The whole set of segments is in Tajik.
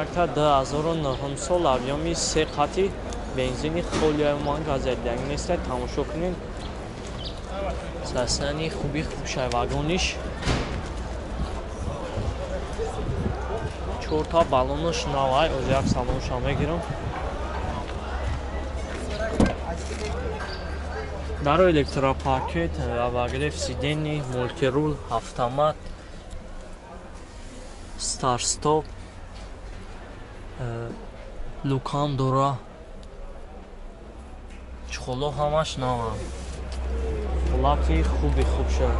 Якта 2009 сол объёми 3 қати бензини холия ман газетдаг неста тамошо кунед. Состояние хуби хубшай вагониш. 4 та баллонаш навай, оз як салонша мегирам. Даро электропакет, обогрев сидений, мультирул, автомат, старт-стоп, люкам дора. Чхоло ҳамаш навам. Ҳолати хуби хуб шуд.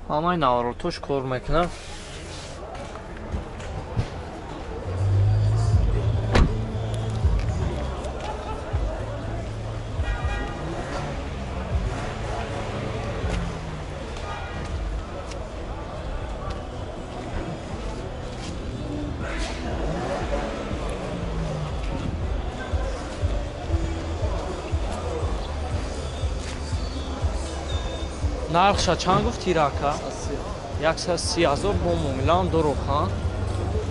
Ҳамаи наворотош кор мекунад. Нархша чанд гуфти рака? 130 000 бо муомилаам дороха.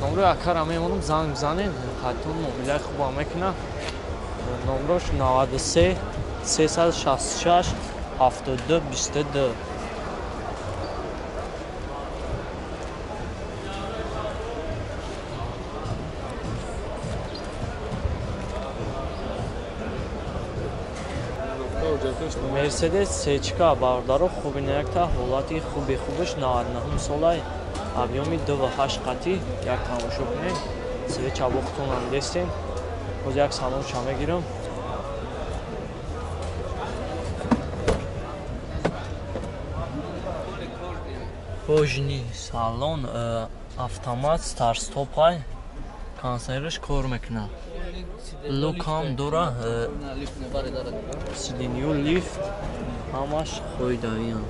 Номрои акара мемонам, занг бизанед, ҳатто муомилаи хуба мекунад. Номрош 93 366 72 22. Мерседес сечка бародаро хубина якта ҳолати хуби хубаш 99 солай объёми 2.8 қати як тамошо кунед. Свеча бохтонам дестен. Боз як салонша мегирам. Кожни салон автомат старт-стопай консервш кор мекунад. Лукам дора, сиденью лифт ҳамаш қоидаиям.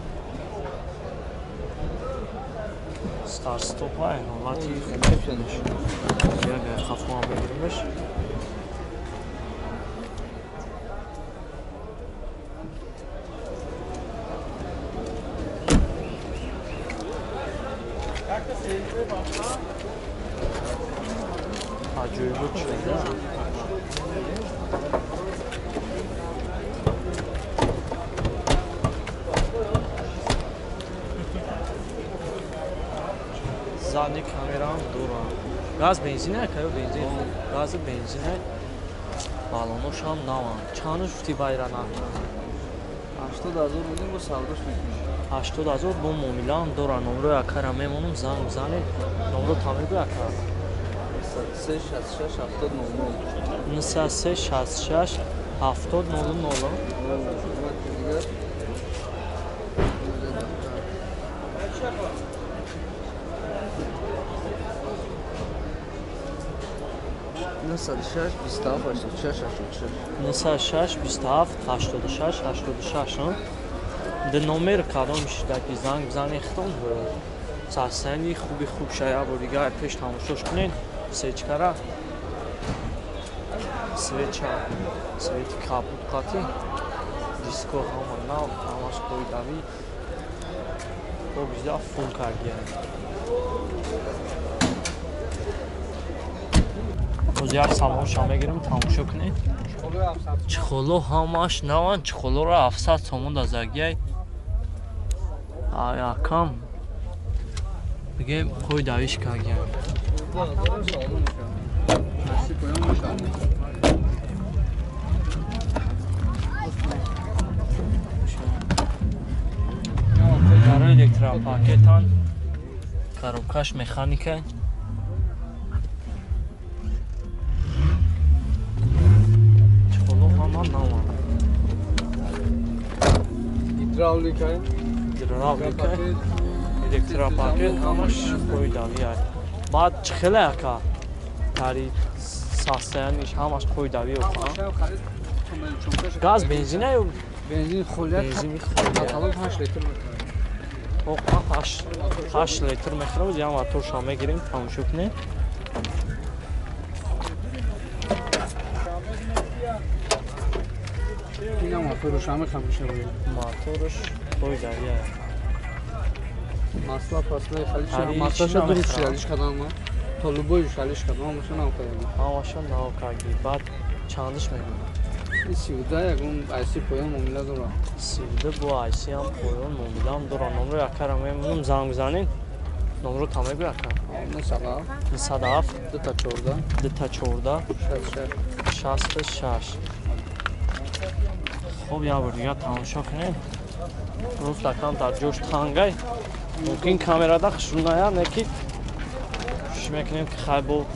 Старт-стопай ҳолати хуб. Як хафоам бигиримаш. Аҷоибот шуда. Задний камераам дорам. Газ бензин ка ё бензин? Гази бензин. Баллоношам наванд. Чанд гуфти байра нарх? 80 000 мегӯем, бо савдош мекунем. 80 000 бо муомилаам дора. Номрои акара мемонам, занг бизанед. Номро та мегӯй ака? 3 66 70 00. 93 66 70 00. 906 27 86 86. 906 27 86 86. Д номер кадом шидаки занг бизанед хитон состояние хуби хуб шая бо дигар пеш тамошош кунед. Сечкара свеча свети кабуд қати диско ҳама нав ҳамаш қоидавӣ обида фул кардия. Боз як салонша мегирам, тамошо кунед. Чхоло ҳамаш наванд, чхолоро 700 сомон дазагияй. Якам бигем қоидавиш кардия. Барои электропакетан коробкаш механика. Чхоло ҳама наванд. Гидравлика. Гидравлика. Электропакет ҳамаш қоидавӣ аст. Баъд чӣ хеле ака? Тари состояниш ҳамаш қоидавӣ оха. Газ бензина ё бензин холия? Бензини холия. Каталог 8 литр мехӯрад. Оқа 8 литр мехӯрад. Як моторша мегирем, тамошо кунед. Моторш ҳама хамиша буд. Моторш пойдавия. Масла пасла халиш маслаша дуруст шалиш кардам ма. То любой шалиш кардам, ҳамаша нав кардам. Ҳамаша нав карди. Баъд чандаш мегӯ? 32 ягон айси поён муомила дорам. 32 бо айси ҳам поён муомилаам дорам. Номро якара мемонам, занг бизанед. Номро та мегӯ яка? 907 907 214 214 66 66. Хоб, як бор дигар тамошо кунем. Просто камтар ҷош тангай. Мумкин камерада хушрӯ наяд, не ки кӯшиш мекунем ки хай бо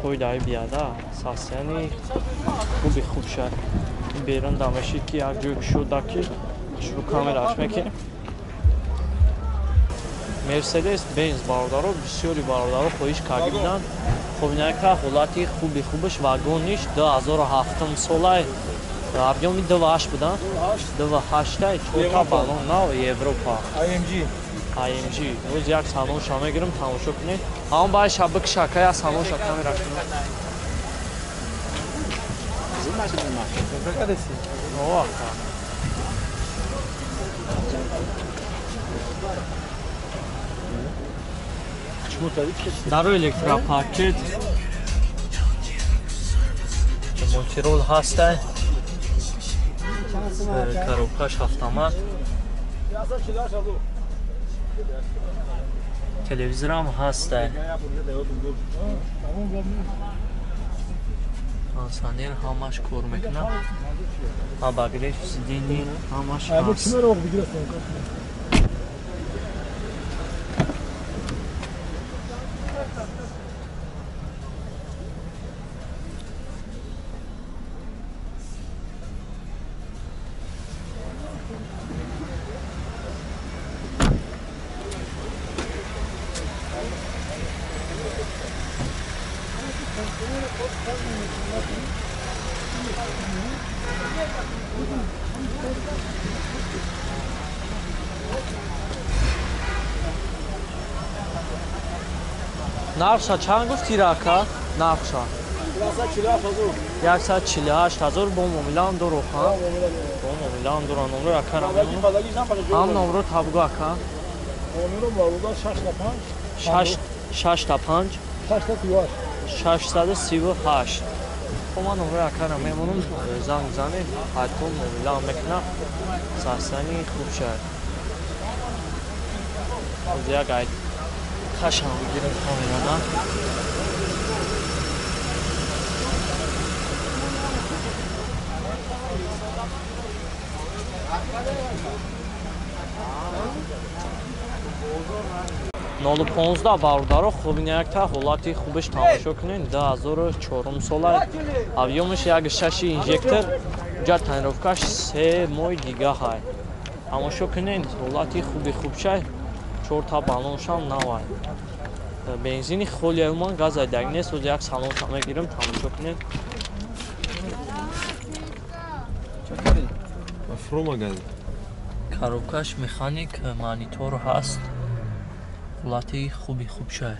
пойдаи бияда. Состояние хуби хуб шад. Берун дамешид ки як ҷой кушода ки хушрӯ камераш мекунем. Мерседес Бенз бародаро, бисёри бародаро хоҳиш карда буданд. Хоб, инака ҳолати хуби хубаш, вагониш 2007 солай. Объёми 2.8 будан. 2.8 чорта баллон нав Европа. AMG. AMG. Рӯз як салонша мегирам, тамошо кунед. Ҳамон баъд шаб бикша, як салонша камера кунам. О, ака. Даро электропакет. Мультирол ҳастай. Коробкаш автомат. Телевизорам ҳастай. Кондиционер ҳамаш кор мекунад. Обогрев сидений ҳамаш ҳаст. Нархша чанд гуфти рака? Нархша 148 ҳазор бо муомилаам дору, ха? Бо муомилаам дору. Номро ака ҳам номро табгу ака. 6 5 638. Хоб, ман номрои акара мемонам, занг бизанед, ҳатто муомилаам мекунам. Састани хуб шад. Як ай хашам бигирам камерада. Нолу понздаҳ бародаро, хуб, ин якта ҳолати хубаш тамошо кунед. 2004 сола, объёмаш 1.6 инжектор, ҷа тонировкаш 3 моҳи дига ҳай. Тамошо кунед, ҳолати хуби хубшай, чорта баллоншам навай. Бензини холия уман газай даг нест. Оз як салонша мегирам, тамошо кунед. Коробкаш механик, монитор ҳаст. Ҳолати хуби хубшай.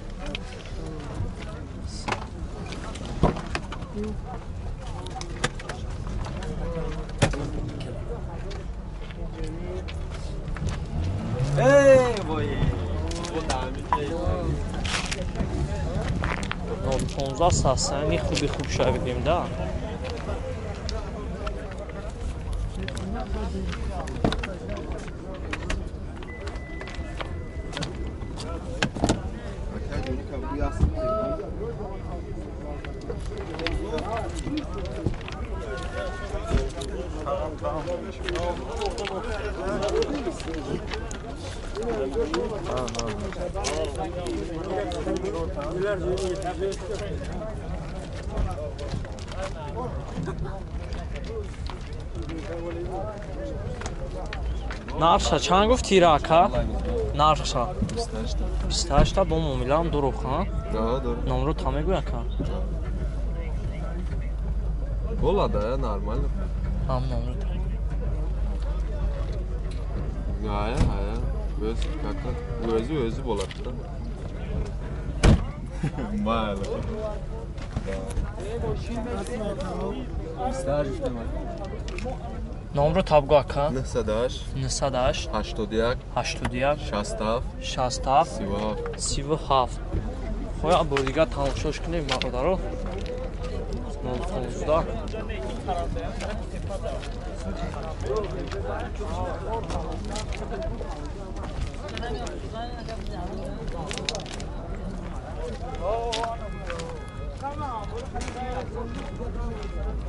Нол понздаҳ состояние хуби хубшай бигем да. Нархша чанд гуфти рака? Нархша 28 бо муомилаам дору, ха? Номро та мегӯ ака? Гола да, нормально. Ҳам номро та. Ая, ая. Өз кака. Өзү өзү болот да. Майли. Да. 28. Номро табгу ака. 908 908 81 81 67 67 37 37. Хоя бо дигар тамошош кунем бародаро. 015.